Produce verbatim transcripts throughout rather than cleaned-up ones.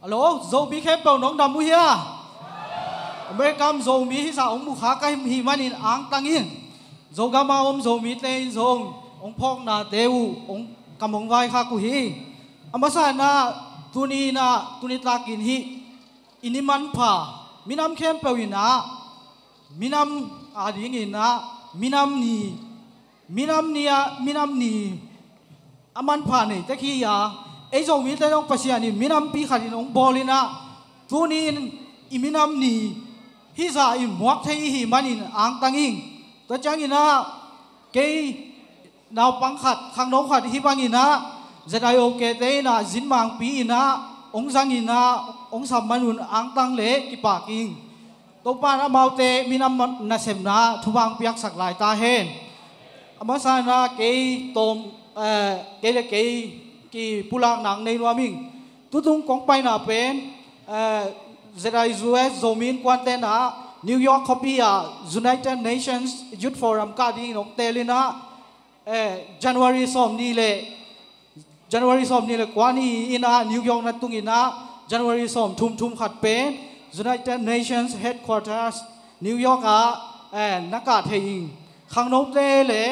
Hello, Zomi khempeuh nong dam uh hia? America Zomi hisa hong mukha ka hih manin angtang ing. Zogam a om Zomite in zong hong phawknate uh hong kam hong vaikhak uh hi. A masa in ah tuni in ah tuni takin hih i ni manpha minam khempeuh in ah minam a dingin ah minam ni minam ni a minam ni a manpha nei tek hi a, ei Zomite zong Pasian in minampi khat in hong bawl in ah tuni in i minam ni hih zah in muak thei i hih manin angtang ing. Tua ciangin ah kei naupang khat khangno khat hih bangin ah Z I O K te in ah zinmangpi in ah hong zang in ah hong sam man un angtang le kipak ing. Topa in amaute minam nasepna thupha piaksak lai ta hen. A masa in ah kei tawm, eh, kei le kei kipulakna nei nuam ing. Tutung kong paina pen, eh, Z I U S Zomi Innkuante in ah New York khuapi ah United Nations Youth Forum kah dingin hong teel in ah, eh, January sawm nih le January sawm nih le kua ni in ah New York na tung in ah January sawm thum thum khat pen United Nations Headquarters New York ah, eh, na kah thei ing. Khangnote le,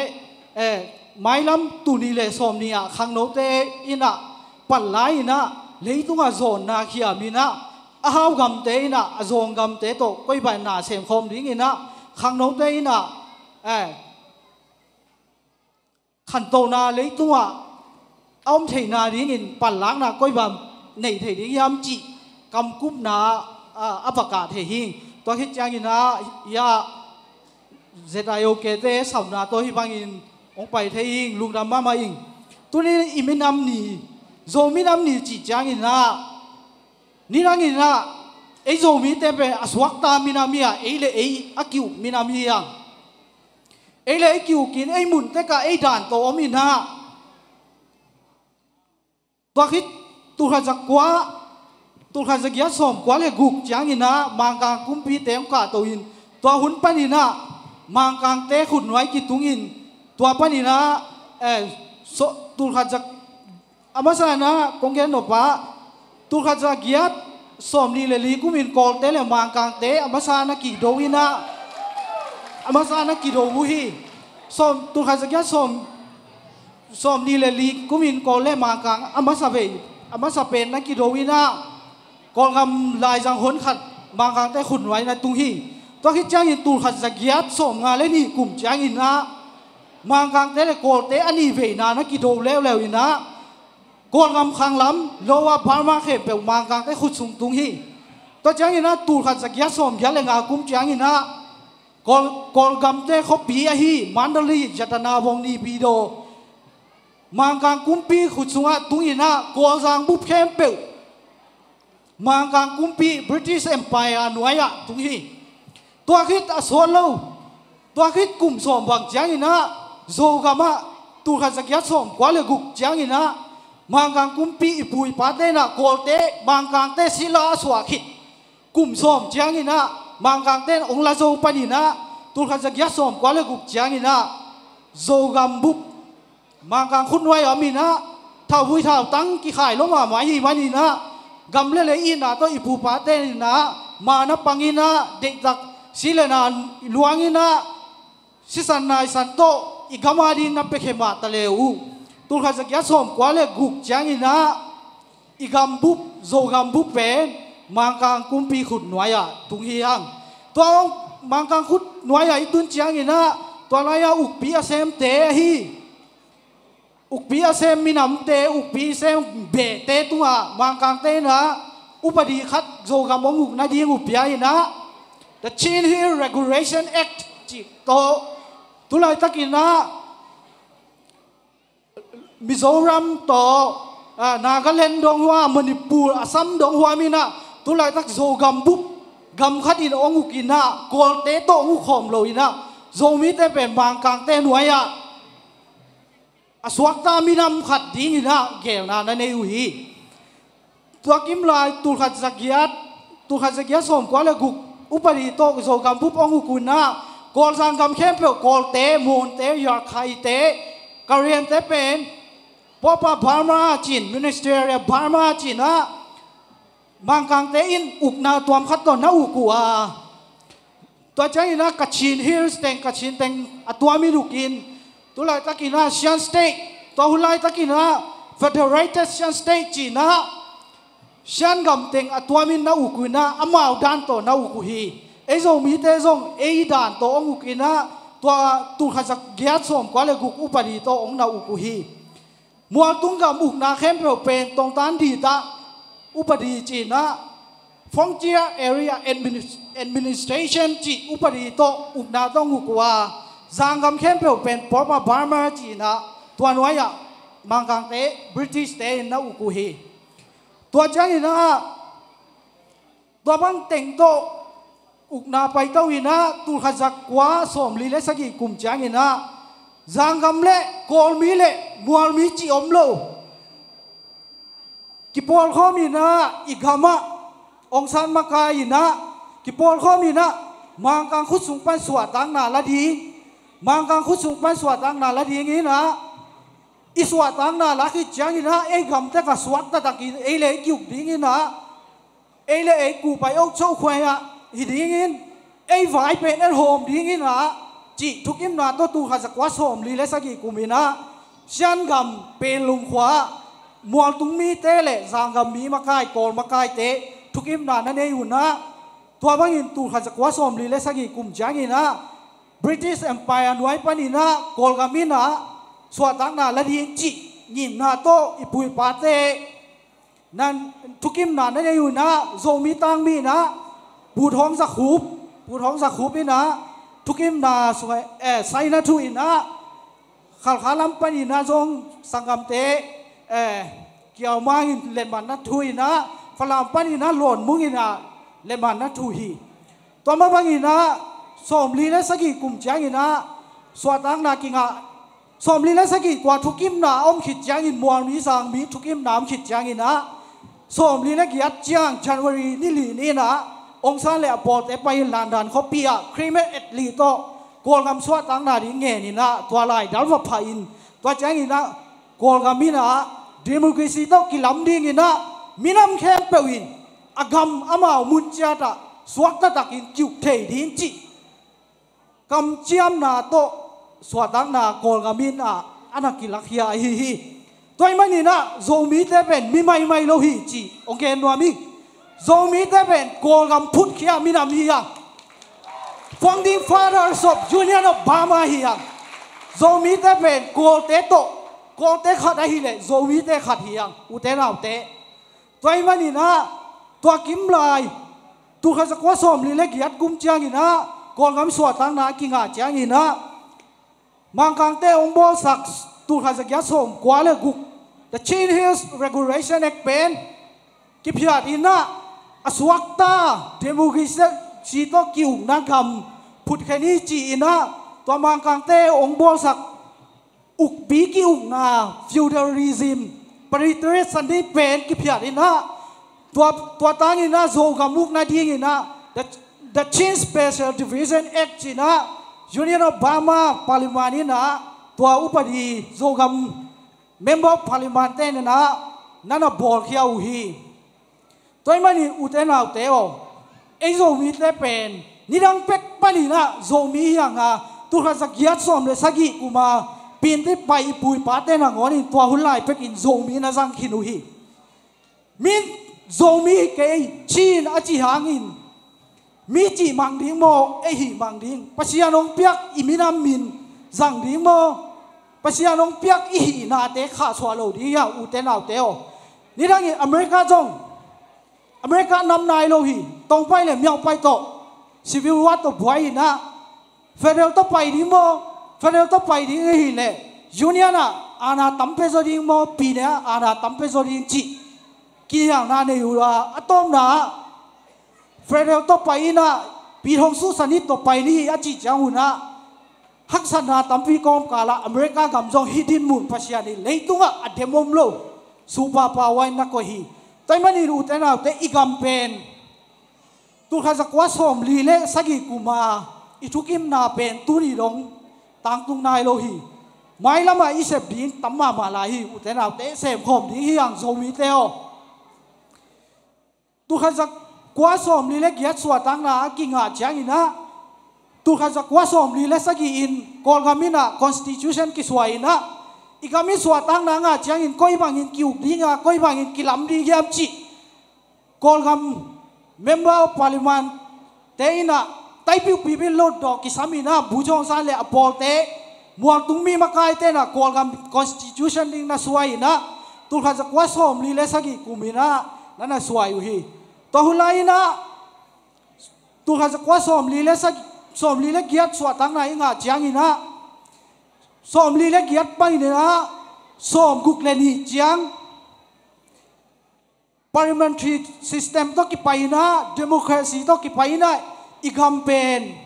eh, mailam tul nih le sawm nih ah khangnote in ah pan lai in ah leitungah zawnna khiam in ah a hau gamte in ah a zawng gamte tawh koi bangin na semkhawm dingin ah khangnote in ah, eh, khantohna leitungah a om theihna dingin panlakna koi bang nei thei ding hiam cih kamkupna, ah, a va kah thei hi. Tua khit ciangin ah, ya, Z I O K te samna tawh hih bangin hong pai thei hi, lungdam mahmah ing. Tuni i minam ni, Zo minam ni cih ciangin ah nidangin ah ei Zomite pen a suakta minam hi a, ei le ei a ki-uk minam hi a, ei le ei ki-ukin ei mun tekah ei dan tawh om in ah, tua khit tul khat za kua, tul khat za giat sawm kua le guk ciangin ah Mangkang kumpite hong kahto in, tua hun panin ah Mangkangte khutnuai kitung in, tua panin ah, eh, so, tul khat za A masa in ah kong gen nop ah, tul khat za giat sawm nih le li kumin Kawlte le Mangkangte a masa na kido in ah, a masa na kido uh hi. Sawm, tul khat za giat sawm, sawm nih le li kumin Kawl le Mangkang a masa vei, a masa pen na kido in ah, Kawlgam laizang hon khat Mangkangte khutnuai na tung hi. Tua khit ciangin tul khat za giat sawm nga le nih kum ciangin ah Mangkangte le Kawlte a nih veina na kido leuleu in ah, Kawlgam khanglam Lower Burma khempeuh Mangkangte khut sung tung hi. Tua ciangin ah tul khat za giat sawm giat le nga kum ciangin ah Kawl, Kawlgamte khuapi ahi Mandalay, Jatanabong, Naypyidaw, Mangkang kumpi khut sungah tung in ah Kawlzang bup khempeuh Mangkang kumpi British Empire nuai-ah tung hi. Tua khit a sawt lo, tua khit kum sawm bang ciangin ah Zogam ah tul khat za giat sawm kua le guk ciangin ah Mangkang kumpi i pu i pate in ah Kawlte Mangkangte sila a suah khit kum sawm ciangin ah Mangkangte in hong la zo panin ah tul khat za giat sawm kua le guk ciangin ah Zogam bup Mangkang khutnuai a om in ah, thauvui thautang kikhai lo mahmah ahih manin ah, gam le lei itna tawh i pupate in ah, ma na pang in ah, deihtak si le na luang in ah, sisan naisan tawh i gam a ding na piakhia mah ta le uh. Tul khat za giat sawm kua le guk ciangin ah, i gambup, Zogambup pen Mangkang kumpi khutnuai ah tung hi hang. Tua Mangkang khutnuai ah i tun ciangin ah, tua lai-ah ukpi a semte ahi. Ukpi a sem minamte, ukpi sem behte tungah Mangkangte in ah upadi khat Zogam hong uk nading uh pia in ah, the Chin Hill Regulation Act cih tawh, tulaitakin ah Mizoram tawh, ah, Nagaland dong hua, Manipur, Assam dong hua min ah, tulaitak Zogambup gam khat in hong uk in ah, Kawlte tawh hong uk khawm lo in ah, Zomite pen Mangkangte nuai-ah a suakta minam khat dingin ah geelna na nei uh hi. Tua kim lai tul khat za giat, tul khat za giat sawm kua le guk upadi tawh Zogambup hong uk un ah, Kawlzang gam khempeuh Kawlte, Monte, Yarkhaite, Karen'te pen Pawpa Burma cin, Ministerial Burma cin ah, Mangkangte in ukna tuam khat tawh na uk uh a, tua ciangin ah Kachin Hills teng, Kachin teng a tuamin ukin, tu laitakin ah Shan State, tua hun laitakin ah Federated Shan State ci-in ah Shan gam teng a tuamin na uk uh in ah amau dan tawh na uk uh hi. Ei Zomite zong ei dan tawh hong uk in ah tua tul khat za giat sawm kua le guk upadi tawh hong na uk uh hi. Mualtung gam ukna khempeuh pen Tongtan Dih ah upadi ci-in ah Frontier Area Adminis-, Administration cih upadi tawh ukna tawh hong uk uh a, Zangam khempeuh pen Burma, Burma ci-in ah tua nuai-ah Mangkangte, British-te in na uk uh hi. Tua ciangin ah tua bang teng tawh ukna paito in ah tul khat za kua sawmli le sagih kum ciangin ah Zangam le Kawlmi le Mualmi cih om lo, kipawlkhawm in ah i gamah hong san makai in ah kipawlkhawm in ah Mangkang khut sung pan suahtakna la ding, Mangkang khut sung pan suahtakna la ding in ah i suahtakna la khit ciangin ah ei gam tek ah suak taktakin ei le ei ki-uk ding in ah ei le ei kuhpai okcho khuai ah hi dingin ei vai pen en hawm ding in ah cih thukimna tawh tul khat za kua sawmli le sagih kum in ah Shan gam Penlung khua ah Mualtung mite le Zangam mi makai, Kawl makaite thukimna na nei un ah, tua bangin tul khat za kua sawmli le sagih kum ciangin ah British Empire nuai panin ah Kawlgam in ah suahtakna la ding cih ngimna tawh i pu i pate nan thukimna na nei un ah Zomi tangmi in ah Pu Thawng Za Khup, Pu Thawng Za Khup in ah thukimna suai, eh, sai na thu in ah Khalkha lam panin ah zong sanggamte, eh, Kiau Mang in letmat na thu in ah Falam panin ah Lawn Mung in ah letmat na thu hi. Tua mah bangin ah sawmli le sagih kum ciangin ah suahtakna kingah, sawmli le sagih tua thukimna a om khit ciangin, Mualmi Zangmi thukimna a om khit ciangin ah sawmli le giat ciang January ni li ni in ah Aung San le a pawlte pai in London khuapi ah Crimea Attlee tawh Kawlgam suahtakna ding ngen in ah tua lai dal va phah in, tua ciangin ah Kawlgam in ah democracy tawh kilam ding in ah minam khempeuh in a gam amau mun ciat ah suak taktakin ki-uk thei ding cih kamciamna tawh suahtakna Kawlgam in ah a na kilakhia ahi hi. Tua ahih manin ah Zomite pen mi maimai lo hi cih hong gen nuam ing. Zomite pen Kawlgam phutkhia minam hi hang. Founding Fathers of Union of Burma hi hang. Zomite pen Kawlte tawh, Kawlte khat ahih leh Zomite khat hi hang, ute naute. Tua ahih manin ah tua kim lai tul khat za kua sawmli le giat kum ciangin ah Kawlgam suahtakna a kingah ciangin ah Mangkangte hong bawlsak tul khat za giat sawm kua le guk, the Chin Hills Regulation Act pen kiphiat in ah a suakta democracy tawh ki-ukna gam phutkhia ni ci-in ah tua Mangkangte hong bawlsak ukpi ki-ukna feudalism, paritri sani pen kiphiat in ah tua, tua tangin ah Zogam ukna dingin ah the, the Chin Special Division Act ci-in ah Union of Burma Parliament in ah tua upadi Zogam Member of Parliament te in ah na na bawlkhia uh hi. Tua ahih manin ute naute aw, ei Zomite pen nidang pek panin ah Zomi hi hang a, tul khat za giat sawm le sagih kum a Pinte pai i pu i pate nangawnin tua hun lai pekin Zomi na zang khin uh hi. Mi Zomi hi kei, Chin a ci hangin mi cih mang ding maw, ei hih mang ding? Pasian hong piak i minam min zang ding maw? Pasian hong piak i hihnate khahsuah lo ding hi hang, ute naute aw. Nidangin America zong, America nam nai lo hi, tongpai le miaupai tawh civil war tawh buai in ah federal tawh pai ding maw? Federal tawh pai ding ahih leh union ah aana tam pia zaw ding maw, pine ah aana tam pia zaw ding cih kinialna nei uh a, a tawpna ah federal tawh pai in ah, pit hong suhsan hi, tua pai ni a cih ciangun ah haksatna tampi kawmkal ah America gam zong hih dinmun Pasian in leitungah a dem om lo superpower in na koih hi. Tua ahih manin ute naute, i gam pen tul khat za kua sawmli le sagih kum a i thukimna pen tuni dong tangtung nai lo hi. Mailam ah i sep ding tam mahmah lai hi, ute naute, semkhawm ding hi hang, Zomite aw. Tulkhat zakua sawmli le giat suahtakna a kingah ciangin ah, tulkhat zakua sawmli le sagih in Kawlgam in ah constitution kisuah in ah, i gam in suahtakna a ngah ciangin koi bangin ki-uk ding a, koi bangin kilam ding hiam cih Kawlgam Member of Parliament te in ah, Taipeu People's Loudawh kisam in ah, Bogyoke Aung San le a pawlte, mualtung mi makaite in ah Kawlgam constitution ding na suai in ah, tulkhat zakua sawmli le sagih kum in ah na na suai uh hi. Tua hun lai in ah, tulkhat zakua sawmli le sagih, sawmli le giat suahtakna i ngah ciangin ah, sawmli le giat panin ah sawmguk le nih ciang parliamentary system tawh kipai in ah, democracy tawh kipai in ah, i gam pen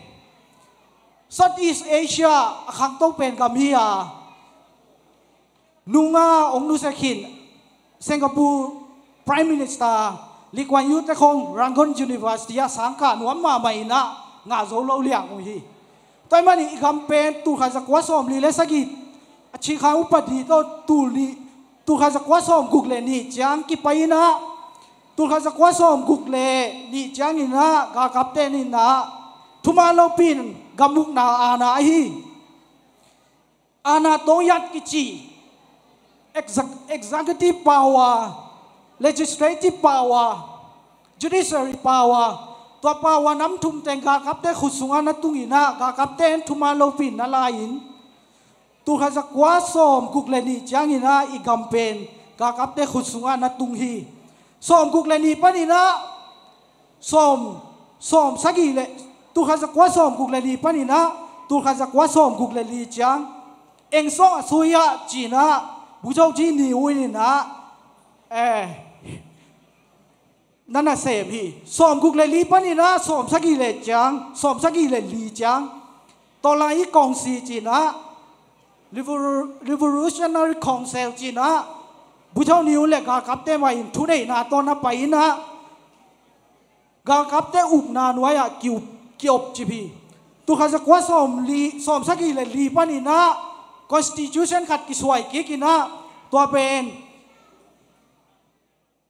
Southeast Asia a khangto pen gam hi a, nunga hong nusia khin Singapore Prime Minister Lee Kuan Yew te khong Rangoon University ah sangkah nuam mahmah in ah, ngah zo lo liang uh hi. Tua ahih manin i gam pen tulkhat zakua sawmli le sagih a Chin Khan Upadi tawh tul nih, tulkhat zakua sawmguk le nih ciang kipai in ah, tulkhat zakua sawmguk le nih ciangin ah galkapte in ah thuman lopi in gam ukna aana ahi, aana tawng yat kici, exec-, executive power, legislative power, judiciary power, tua power nam thum teng galkapte khut sungah na tung in ah, galkapte in thuman lopi in na la in, tulkhat zakua sawmguk le nih ciangin ah i gam pen galkapte khut sungah na tung hi. Sawmguk le nih panin ah sawm, sawm sagih le, tulkhat zakua sawmguk le nih panin ah tulkhat zakua sawmguk le li ciang Aung San Suu Kyi ci in ah, Bogyoke Ginniw in ah, eh, na na sem hi. Sawmguk le li panin ah sawm sagih le ciang, sawm sagih le li ciang Tawlai Kawngsi ci in ah, Revolu-, Revolutionary Council ci in ah, Bogyoke Ginniw le galkapte mah in thuneihna tawh na pai in ah, galkapte ukna nuai ah ki-, ki-op cip hi. Tulkhat zakua sawmli, sawm sagih le li panin ah constitution khat kisuai kik in ah, tua pen,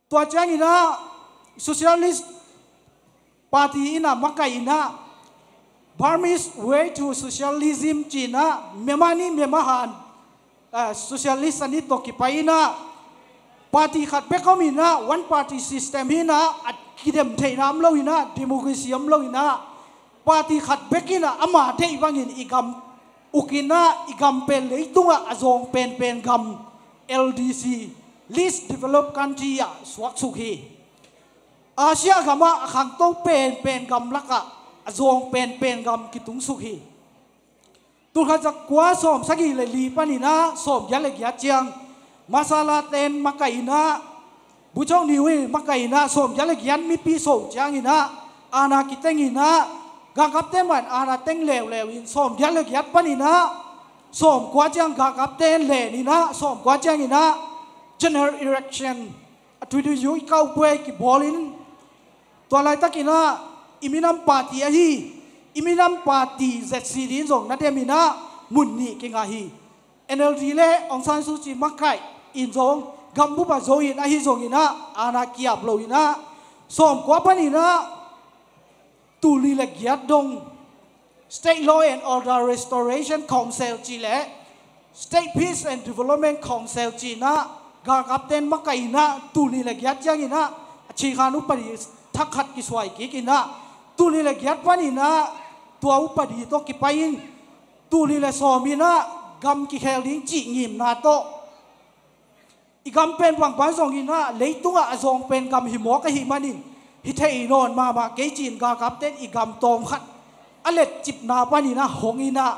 tua ciangin ah Socialist Party in ah makaih in ah, Burmese Way to Socialism ci in ah, Myanmar ni Myanmar han, ah, socialist a ni tawh kipai in ah, party khat bek om in ah, one party system hi in ah, a kidem theihna om lo in ah, democracy om lo in ah, party khat bek in ah ama deih bangin i gam uk in ah, i gam pen leitungah a zawng penpen gam, L D C, Least Developed Country ah suaksuk hi. Asia gamah a khangto penpen gam lakah a zawng penpen gam kitungsuk hi. Tulkhat zakua sawm sagih le li panin ah sawm giat le giat ciang Masala ten makaih in ah, Bogyoke Ginniw in makaih in ah, sawm giat le giat mipi so ciangin ah, aana kiteng in ah, galkapte mah in aana teng leuleu in sawm giat le giat panin ah, sawm kua ciang galkapte in len in ah, sawm kua ciangin ah general election, a tuitui zui kaupuai kibawl in, tua laitakin ah i minam party ahi, i minam party Z C D in zong na dem in ah mun nih kingah hi. N L D le Aung San Suu Kyi makaih in zong gambup ah zo in, ahi zongin ah aana ki-ap lo in ah, sawm kua panin ah tul nih le giat dong State Law and Order Restoration Council ci le State Peace and Development Council ci in ah galkapte in makaih in ah, tul nih le giat ciangin ah a Chin Khan Upadi thak khat kisuai kik in ah, tul nih le giat panin ah tua upadi tawh kipai in, tul nih le sawm in ah gam kikhel ding cih ngimna tawh i gam pen bangban zongin ah leitungah a zawng pen gam hi mawk ahih manin, hi thei nawn mahmah kei ci-in galkapte in i gam tawm khat a letcipna panin ah hong in ah,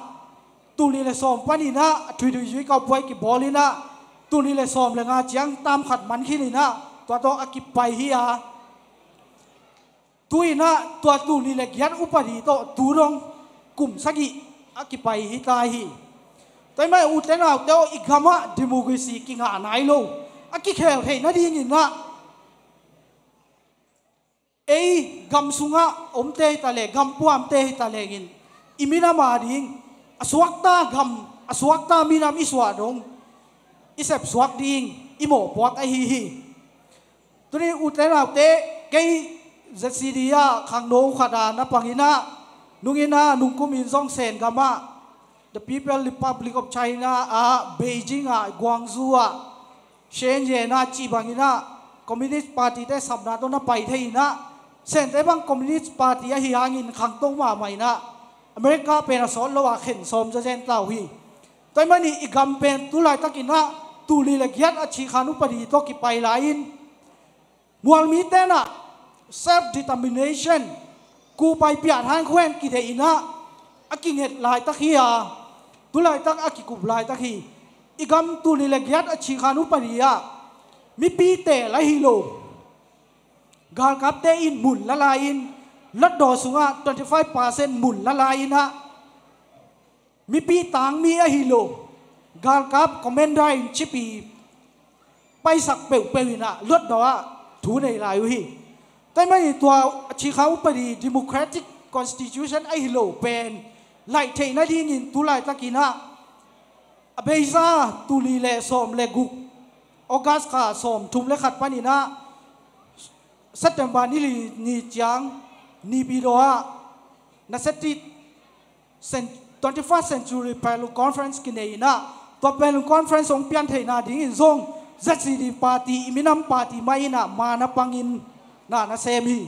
tul nih le sawm panin ah a tuitui zui kaupuai kibawl in ah, tul nih le sawm le nga ciang tam khat man khin in ah tua tawh a kipai hi a, tu in ah tua tul nih le giat upadi tawh tu dong kum sagih a kipai hi ta hi. Tua ahih manin ute naute aw, i gamah democracy kingah nai lo, a kikhel theih nadingin ah ei gam sungah omte hi ta leh, gam puamte hi ta lengin, i minam ading a suakta gam, a suakta minam i suah dong i sepsuak ding i mawhpuak ahi hi. Tuni ute naute, Kei Z C D ah khangno khat a na pang in ah, nung in ah nungkum in zong Sen gam ah, The People Republic of China ah, Beijing ah, Guangzhou ah, Shenzhen ah cih bang in ah Communist Party te sapna tawh na pai thei in ah, Sente bang Communist Party ahi hangin khangto mahmah in ah, America pen a sawt lo a khen sawm zazen ta uh hi. Tua ahih manin i gam pen tu laitakin ah tul li le giat a Chikhan Upadi tawh kipai lai-in, mual mite in ah self determination, kupai piat han khuan kideih in ah a kinget laitak hi a, tu laitak a kikup laitak hi. I gam tul li le giat a Chikhan Upadi ah mipi teel ahi lo, galkapte in mun la lai-in, Hluttaw sungah twenty five percent mun la lai-in ah, mipi tangmi ahi lo, galkap commander in chipi paisak peuhpeuh in ah Hluttaw ah thu nei lai uh hi. Tua ahih manin tua a Chikhan Upadi democratic constitution ahi lo pen laih theih nadingin tu laitakin ah, a beisa tul li le sawm le guk, August kha sawm thum le khat panin ah September ni li ni ciang Naypyidaw ah, Nasetit cen-, twenty-first Century Panglong Conference kinei in ah, tua Panglong Conference hong pian theihna dingin zong Z C D party, i minam party mah in ah ma na pangin na na sem hi.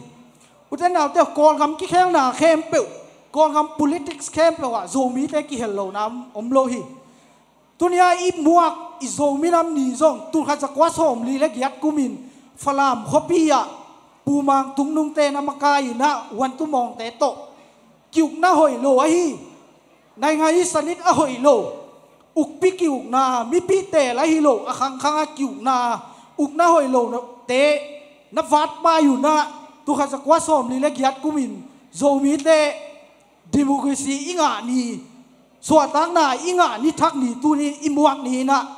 Ute naute, Kawlgam kikhelna khempeuh, Kawlgam politics khempeuh ah Zomite kihel lohna om lo hi. Tuni-a i muak i Zo minam ni zong tul khat za kua sawm li le giat kumin Falam khuapi ah Pu Mang Tung Nungte na makai in ah Wantu Mawngte tawh ki-ukna hoih lo ahi, naingan i sanit a hoih lo, ukpi ki-ukna, mipi teel ahi lo a khangkhang a ki-ukna, ukna hoih lote na vatpai un ah, tul khat za kua sawm li le giat kumin Zomite democracy i ngah ni, suahtakna i ngah ni thak ni tuni i muak ni in ah,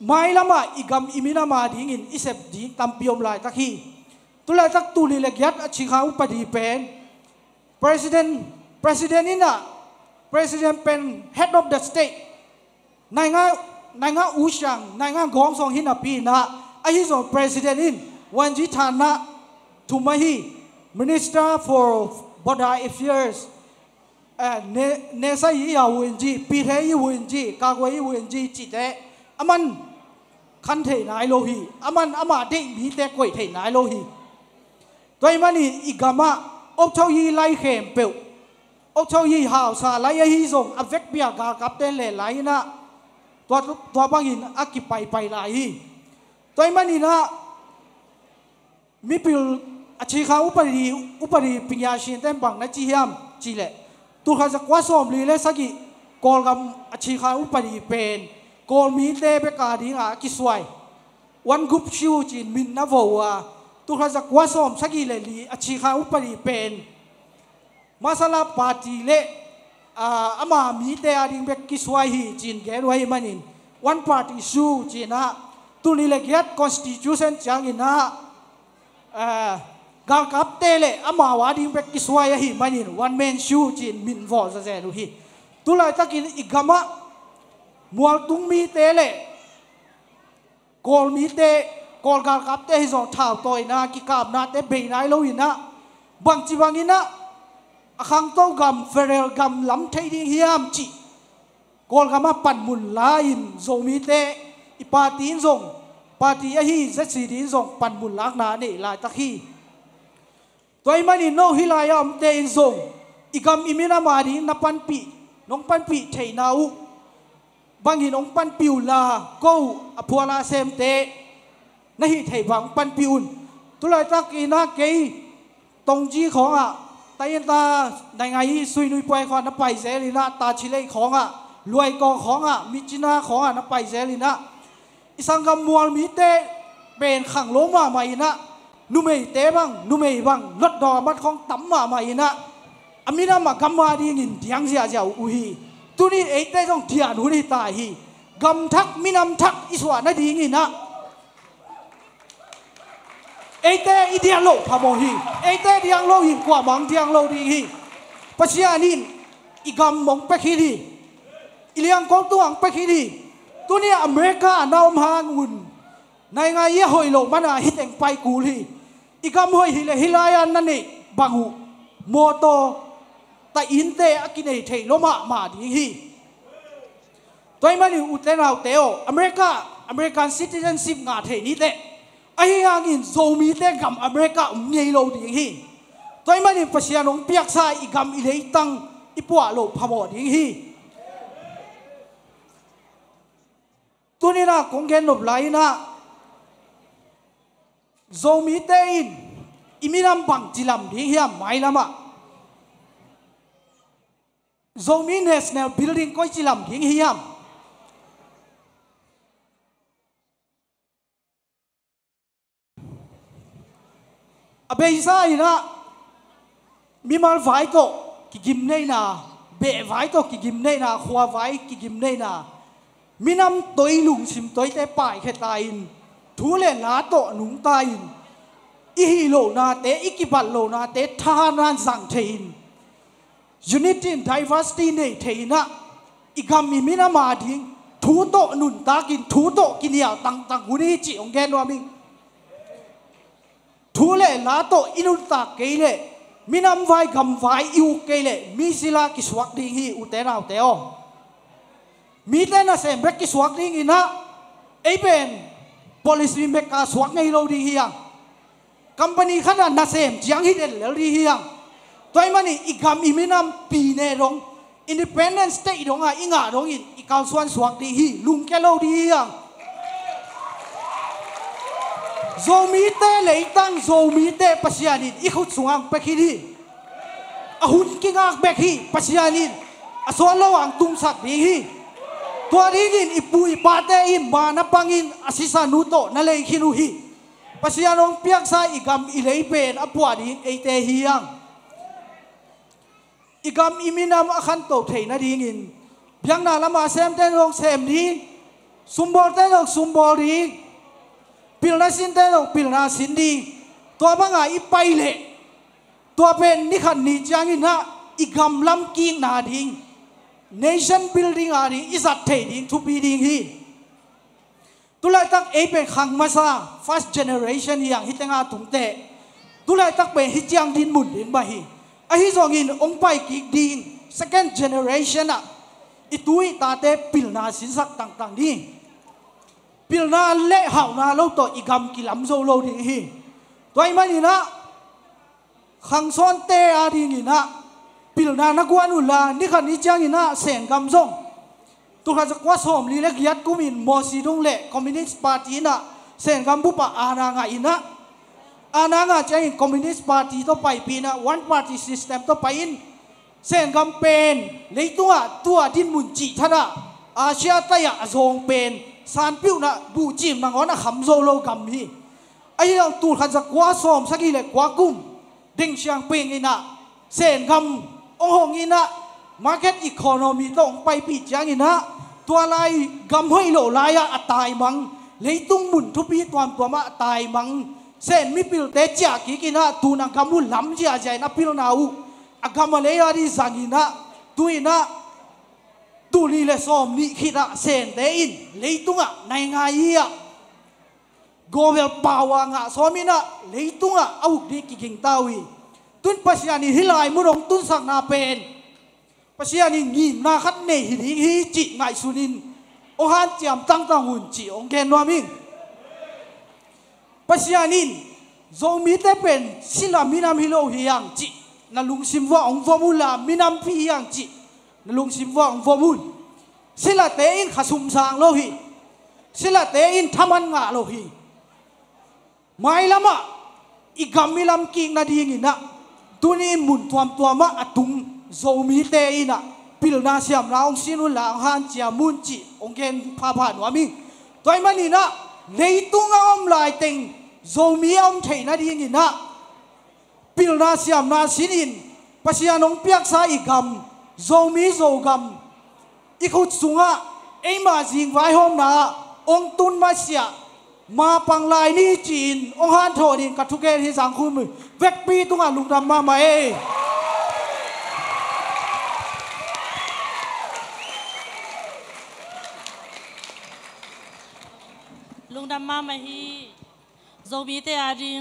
mailam ah i gam i minam a dingin i sep ding tampi om laitak hi. Tu laitak tul li le giat a Chikhan Upadi pen president, president in ah, president pen head of the state, naingan, naingan usiang, naingan gawng zong hi napi in ah, ahi zong president in wanzi thanna thum ahi, Minister for Border Affairs, eh, ne, nesai i a wanzi, pithe i wanzi, kagwe i wanzi cihte, aman khan thei nai lo hi, aman ama deih mite koih thei nai lo hi. Tua ahih manin i gam ah Aung San Suu Kyi lai khempeuh, Aung San Suu Kyi hausa lai ahi zong a vekpi a galkapte le lai in ah, tua, tua bangin a kipaipai lai hi. Tua ahih manin ah mipil a Chikhan Upadi, Upadi pingya sinte bang na ci hiam cih leh, tul khat za kua sawm li le sagih Kawlgam a Chikhan Upadi pen Kawl mite bek a ding a kisuai, one group issue ci-in min na vo uh a, tul khat za kua sawm sagih le li a Chikhan Upadi pen Masala party le, ah, ama mite a ding bek kisuai hi ci-in gen uh ahih manin, one party issue ci-in ah, tul li le giat constitution ciangin ah, ah, galkapte le amau a ding bek kisuai ahih manin one man issue ci-in min vawh zazen uh hi. Tu laitakin i gam ah mualtung mite le Kawl mite, Kawl galkapte hi zong thautawi in ah, kikapnate bei nai lo in ah, bangci bangin ah a khangto gam, federal gam lam thei ding hiam cih Kawlgam ah panmun la-in Zomite i party in zong, party ahi Z C D in zong panmun lakna a neih laitak hi. Tua ahih manin no hih lai-a omte in zong i gam i minam a ding na panpih, nong panpih theihna uh bangin hong panpih unla, ko a phuala semte na hih theih bang hong panpih un. Tu laitakin ah kei Tongji khawngah, Tayinta Naingai Suinui Puai khawngah na pai zel in ah, Tachilei khawngah, Luaikawng khawngah, Myitkyina khawngah na pai zel in ah, i sanggam mual mite pen khanglo mahmah in ah, numeite bang, numei bang, lotdawng a mat khawng tam mahmah in ah, a minam a gam a dingin diang ziahziah uh hi. Tuni eite zong dian hun hi ta hi. Gam thak, minam thak i suah nadingin ah, eite i diang loh phamawh hi. Eite diang lo in kuamah hong diang lo ding hi. Pasian in i gam hong pia khin hi. I liangko tungah hong pia khin hi. Tuni a America a na om hang un, Naingai i a hoih loh man a hih teng pai kul hi. I gam hoih hileh hih lai-a na neih bang uh mawtaw, ta innte a kinei thei lo mahmah ding hi. Tua ahih manin ute naute aw, America, American citizenship ngah thei niteh. Ahi hangin Zomite gam America om ngei lo ding hi. Tua ahih manin Pasian hong piaksa i gam i leitang i puah loh phamawh ding hi. Tuni-in ah kong gen nop lai-in ah, Zomite in i minam bangci lam ding hiam mailamah? Zomi National Building koici lam ding hiam? A beisa in ah mimal vai tawh kigimneihna, beh vai tawh kigimneihna, khua vai kigimneihna, minam toi, lungsim toite paikhia ta-in, thu le la tawh nungta-in, i hih lohnate, i kibat lohnate thahatna-in zang thei-in, unity in diversity nei thei-in ah, i gam i minam ading thu tawh nuntakin, thu tawh kinial tangtang hun hi cih hong gen nuam ing. Thu le la tawh i nuntak kei leh, minam vai gam vai i uk kei leh, mi sila kisuak ding hi, ute naute aw. Mite nasem bek kisuak ding in ah, ei pen policy maker suak ngei lo ding hi hang. Company khat ah nasem ciang hi den lel ding hi hang. Tua ahih manin i gam i minam pi ne dong, Independence State dong ah i ngah dongin i kalsuan suak ding hi, lungkia lo ding hi hang. Zomite leitang, Zomite Pasian in i khut sungah hong pia khin hi. A hun kingak bek hi, Pasian in a suan lo hong tungsak ding hi. Tua dingin i pu i pate in man a pangin a sisanu tawh na lei khin uh hi. Pasian hong piaksa i gam i lei pen a puah ding eite hi hang. I gam i minam a khanto theih nadingin biakna lam a semte zong sem ding, sumbawlte zong sumbawl ding, pilna sinte zong pilna sin ding. Tua banga i pai leh, tua pen ni khat ni ciangin ah i gam lamkikna ding, nation building a ding i zat theih ding thupi ding hi. Tulaitak ei pen khang masa, first generation hi hang, hih tenga tungte. Tulaitak pen hih ciang dinmun ding mah hi. Ahi zongin hong pai kik ding second generation ah i tu i tate pilna sinsak tangtang ding. Pilna le hauhna lo tawh i gam kilam zo lo ding hi. Tua ahih manin ah khangsawnte a dingin ah pilna na guan unla, ni khat ni ciangin ah Sengam zong tulkhat zakua sawmli le giat kumin Mawsi Dong le Communist Party in ah Sengam bup ah aana ngah in ah, aana ngah ciangin Communist Party tawh paipih in ah, one party system tawh pai in, Sengam pen leitungah tua dinmun cih thadah, Asia tai-ah a zawng pen sanpiuhna buhcim nangawn a kham zo lo gam hi. Ahi zong tulkhat zakua sawmsagih le kua kum Deng Xiaoping in ah Sengam hong hong in ah, market economy tawh hong paipih ciangin ah, tua lai gam hoih loh lai-ah a taimang, leitung mun thupi tuamtuam ah a taimang Sen mipilte ciah kik in ah, tu-in ah gam uh lam ziahziah in a pilna uh a gam a lei a ding zang in ah, tu-in ah tul nih le sawmnih khit ah Sente in leitungah nai ngai hi ah, global power ngah sawm in ah leitungah a uk ding kiging ta uh hi. Tu-in Pasian in hih lai mun hong tunsakna pen Pasian in ngimna khat nei hi ding hi cih ngaihsun in hong hanciam tangtang un cih hong gen nuam ing. Pasian in Zomite pen sila minam hi lo hi hang cih na lungsim vuah hong vom unla, minampi hi hang cih na lungsim vuah hong vom un. Silate in khasum sang lo hi. Silate in thaman ngah lo hi. Mailamah i gam i lamkik nadingin ah, tuni in mun tuamtuamah a tung Zomite in ah pilna siamna hong sin unla, hong hanciam un cih hong gen phapha nuam ing. Tua ahih manin ah leitung a om laiteng Zomi a om theih nadingin ah pilna siamna sinin Pasian hong piaksa i gam, Zomi Zogam, i khut sungah eima zing vaihawmna ah hong tun masiah mapang lai ni ci-in hong hanthawn in ka thugen hi. Zangkhum vekpi tungah lungdam mahmah ei. Lungdam mahmah hi. Zomite a ding